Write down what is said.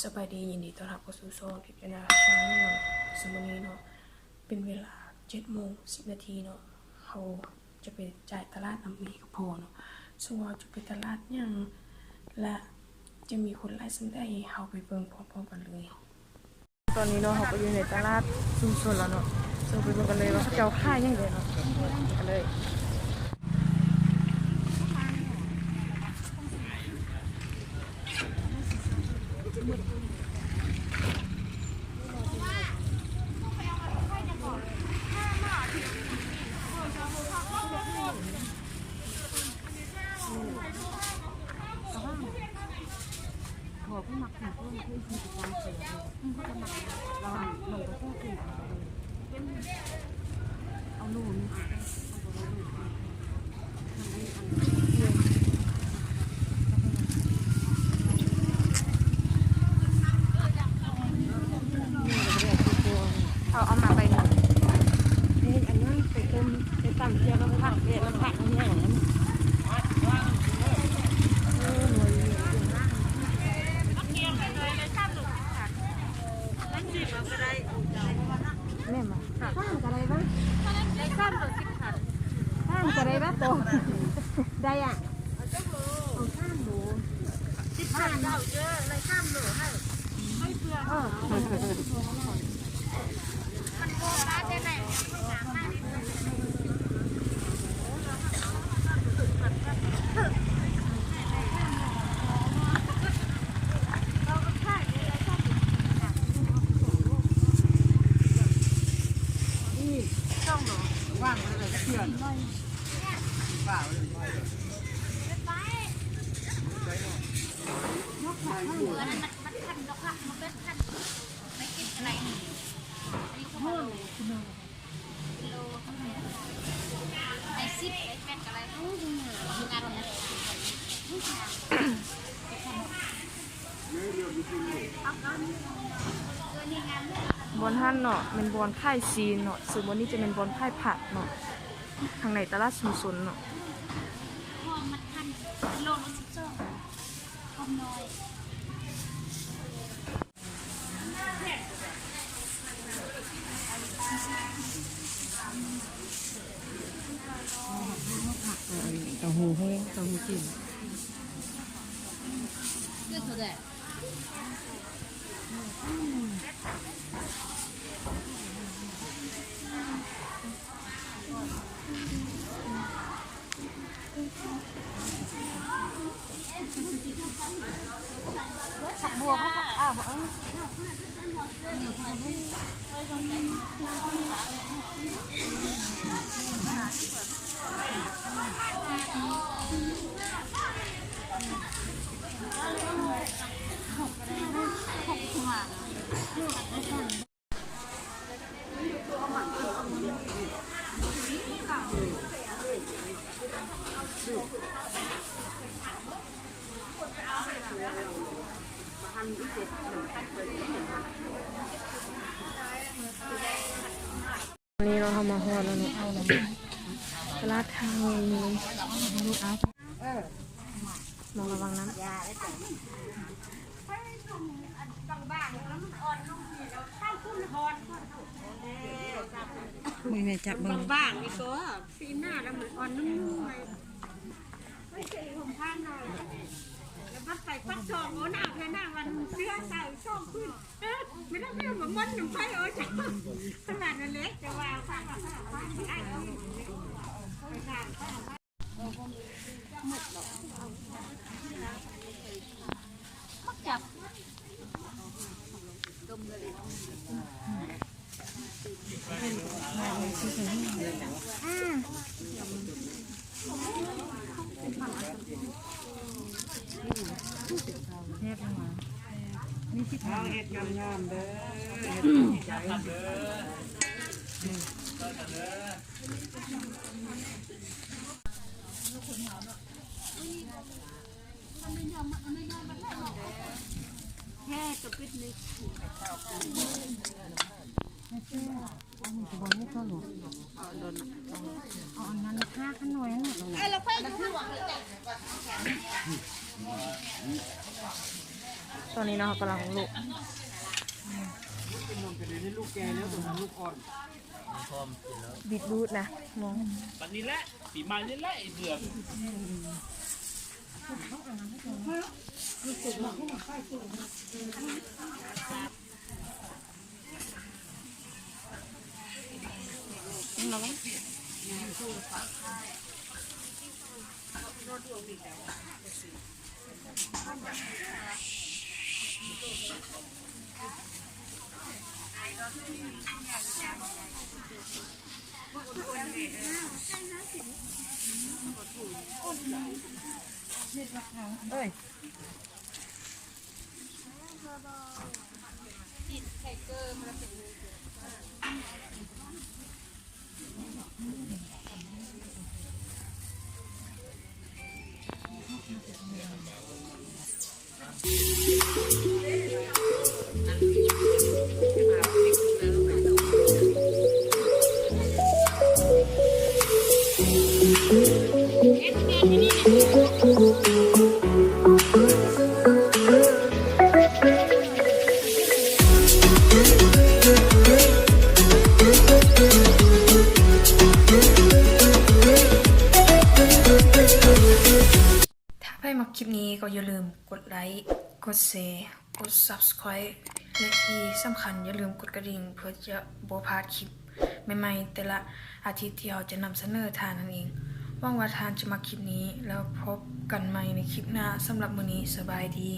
ສະບາຍດີ ຍິນດີຕ້ອນຮັບເຂົ້າສູ່ຊ່ອງທິບຈະນາແຊນແນວ. ສຳລັບມື້ນີ້ເນາະ ເປັນເວລາເຈັດໂມງສິບນາທີເນາະ, ເຮົາຈະໄປຈ່າຍຕະຫຼາດນຳແມ່ກັບພໍ່ເນາະ. ສ່ວນວ່າຈະໄປຕະຫຼາດຫຍັງ ແລະ ຈະມີຄົນຫຼາຍສ່ຳໃດ, ເຮົາໄປເບິ່ງພ້ອມໆກັນເລີຍ. ຕອນນີ້ເນາະ ເຮົາກໍຢູ່ໃນຕະຫຼາດຊຸມຊົນແລ້ວເນາະ, ເຊິ່ງໄປເບິ່ງກັນເລີຍວ່າເຂົາເຈົ້າຂາຍຫຍັງແດ່ເນາະ, ໄປເບິ່ງກັນເລີຍ. ເອົາ ເອົາມາໃບໜຶ່ງ. ອັນນັ້ນໄປຕົ້ມ ໄປຕຳແຈ່ວກັບຜັກ ແລະ ແລ້ວຜັກແຫ້ງນັ້ນ. ແມ່ນບໍ່? ສ້າງກໍໄດ້ວະ ສ້າງກໍໄດ້ວະໂຕ ໄດ້ອະ. ເອົາສາມໂລ ສິບພັນເອົາເດີ້ ໄດ້ສາມໂລໃຫ້ ໃຫ້ເພື່ອ ເອີ ມັນໂກງລາດໄດ້ໄໝ? ບ່ອນຫັ້ນເນາະ ແມ່ນບ່ອນຂາຍຊີ້ນເນາະ, ສ່ວນບ່ອນນີ້ຈະແມ່ນບ່ອນຂາຍຜັກເນາະ, ທາງໃນຕະຫຼາດຊຸມຊົນເນາະ. ຫອມມັນພັນ ໂລລະສິບສອງ ຫອມນ້ອຍ. ເຕົ້າຫູ້ແຫ້ງ ເຕົ້າຫູ້ຈີນ. ນີ້ເນາະ ເຮົາມາຮອດແລ້ວເນາະ ຕະຫຼາດທາງນີ້. ມອງລະວັງນຳ. ມືແມ່ຈັບເບິ່ງ ບາງໆ ນີ້ກໍ ສີໜ້າລະມັນອ່ອນນຸ້ມໆ ໄວ້ ໄວ້ໃສ່ຫົ່ມຜ້າໜ້ອຍ ແລ້ວບັດໄປປັກສອງ ໂອ້ ໜາວແທ້ໜາວ ວ່ານຸ່ງເສື້ອໃສ່ສອງພື້ນ ເອີ ແມ່ນແລ້ວ ແມ່ນບໍ່ມ່ວນນຳໃຜ ໂອ້ ຈັກ ຂະໜາດນັ້ນແຫຼະ ຈະວ່າ ເຮັດງາມໆ ເດີ ເຮັດໃຈ ແຮກະປິດນີ້ ອັນນີ້ກະບໍ່ມີໂຕໂລດ ເອົາອັນນັ້ນ ຫ້າພັນໜ່ວຍຫັ້ນ. ຕອນນີ້ເນາະ ເຮົາກຳລັງລຸ ລູກແກ່ແລ້ວ ຕົວນັ້ນລູກອ່ອນ ບີດຮູດນະ ມອງ ບັດນີ້ແຫຼະ ປີໃໝ່ນີ້ແຫຼະ ໄອ້ເບືອງ. ເອີຍ ຖ້າໃຜມັກຄລິບນີ້ກໍຢ່າລືມກົດໄລ້ ກົດແຊ ກົດ Subscribe ແລະທີ່ສຳຄັນຢ່າລືມກົດກະດິ່ງ ເພື່ອຈະບໍ່ພາດຄລິບໃໝ່ໆແຕ່ລະອາທິດທີ່ເຮົາຈະນຳສະເໜີທ່ານນັ້ນເອງ. ຫວັງວ່າທ່ານຈະມັກຄລິບນີ້ ແລ້ວພົບກັນໃໝ່ໃນຄລິບໜ້າ. ສຳລັບມື້ນີ້ ສະບາຍດີ.